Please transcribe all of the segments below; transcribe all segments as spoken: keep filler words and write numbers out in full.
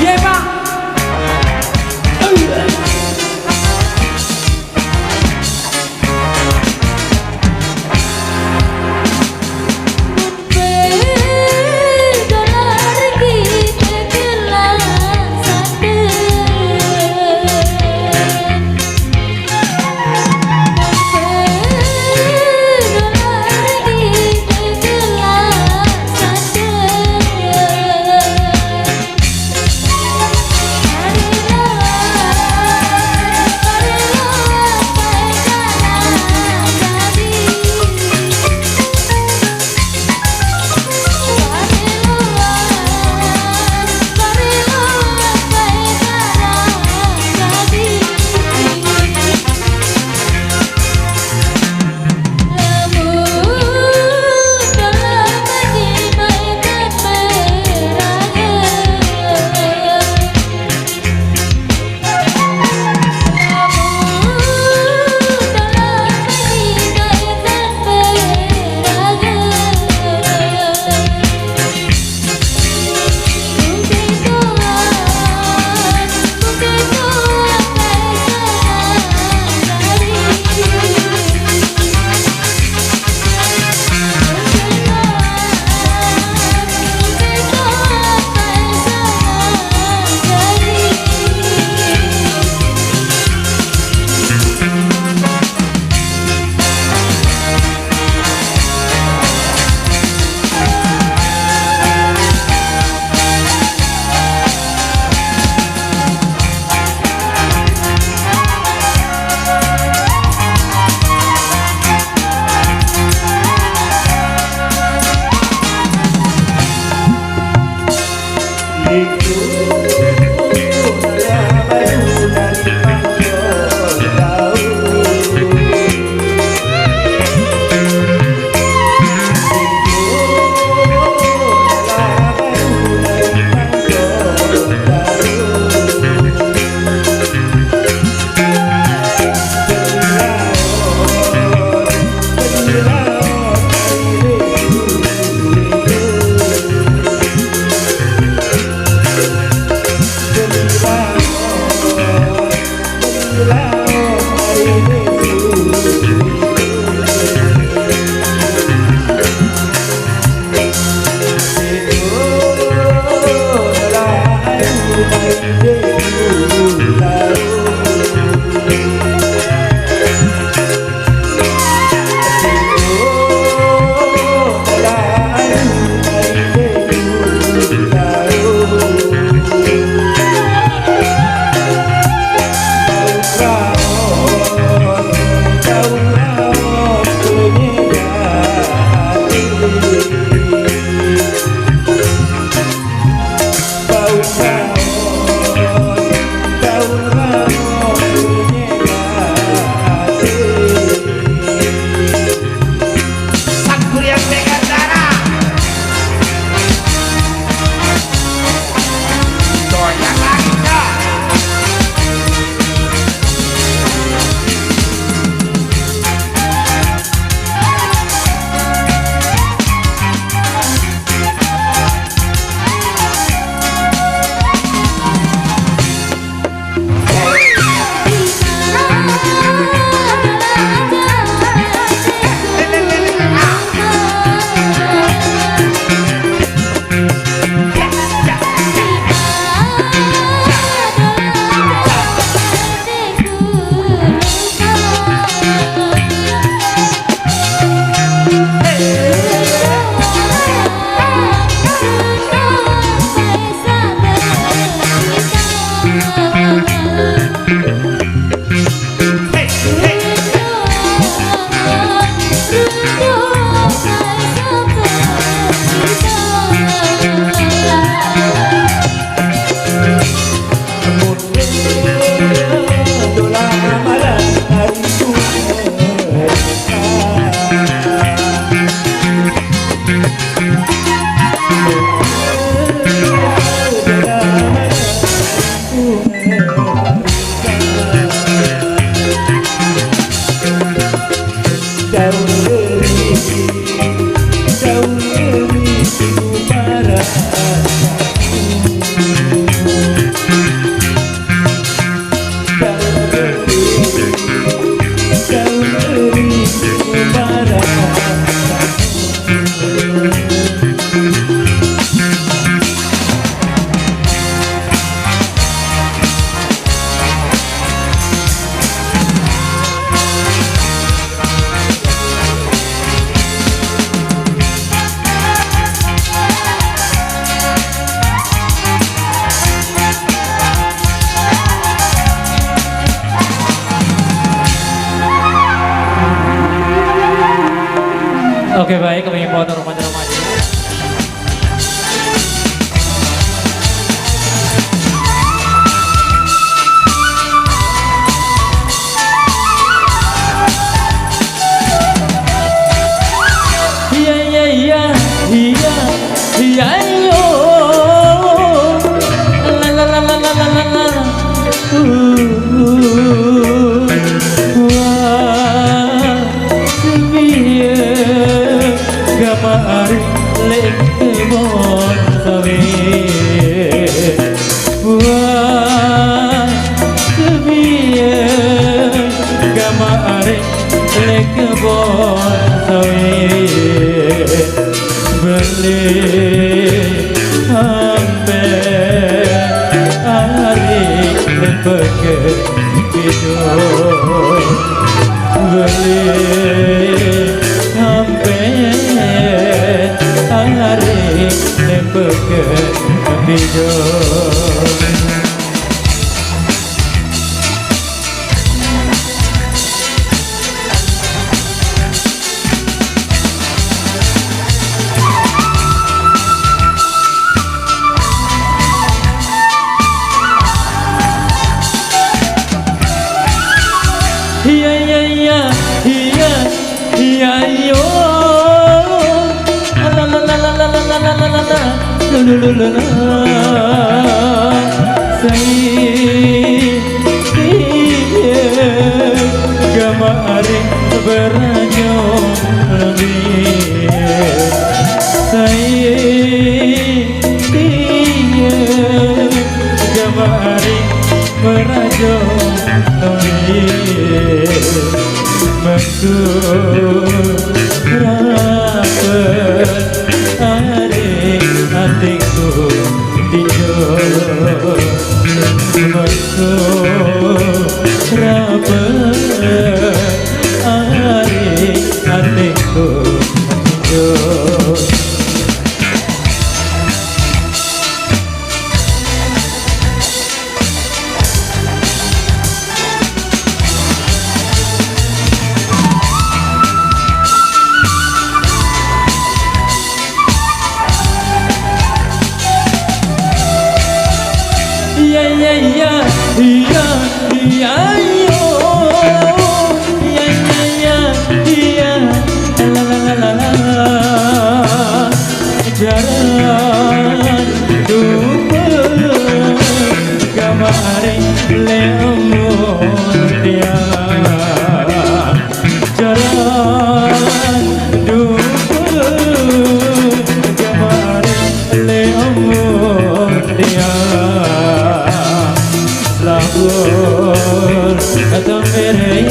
Ye, Pak. Oke, baik, kami foto rumah-rumah. Iya, iya, iya, iya, iya, iya. La, la, la, la, la, la, la, la. Uh, uh, uh. Wah, sepiye gaman ari lek kebon sawit. Wah, sepiye gaman ari lek kebon sawit. Beli ampe ari lek peke ijo. Beli ampe ari lek peke ijo. Iya, iya, iya, iya, iya, yo. La, la, la, la. Lu, lu, lu, lu, lu. Sai, iya, gaman ari berajo lebih. Sai, iya, gaman ari berajo lebih. Metu rapet ari atikku tinjo. Metu rapet ari atikku tinjo. Iya, iya, iya, iya, iya, yo. Iya, iya, iya, iya. La, la, la, la, la. Jaran dupe gaman ari lek mutia. Jaran dupe gaman ari lek mutia. Lamun atau mere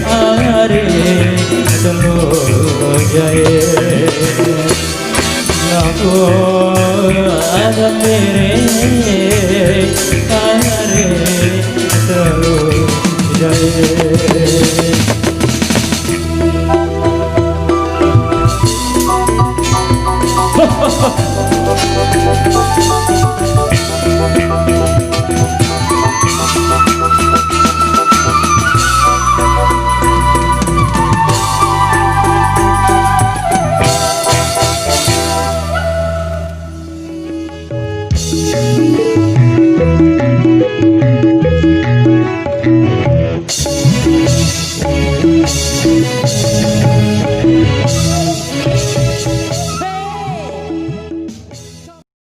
ari temu jae. Lamun atau mere ari temu jae.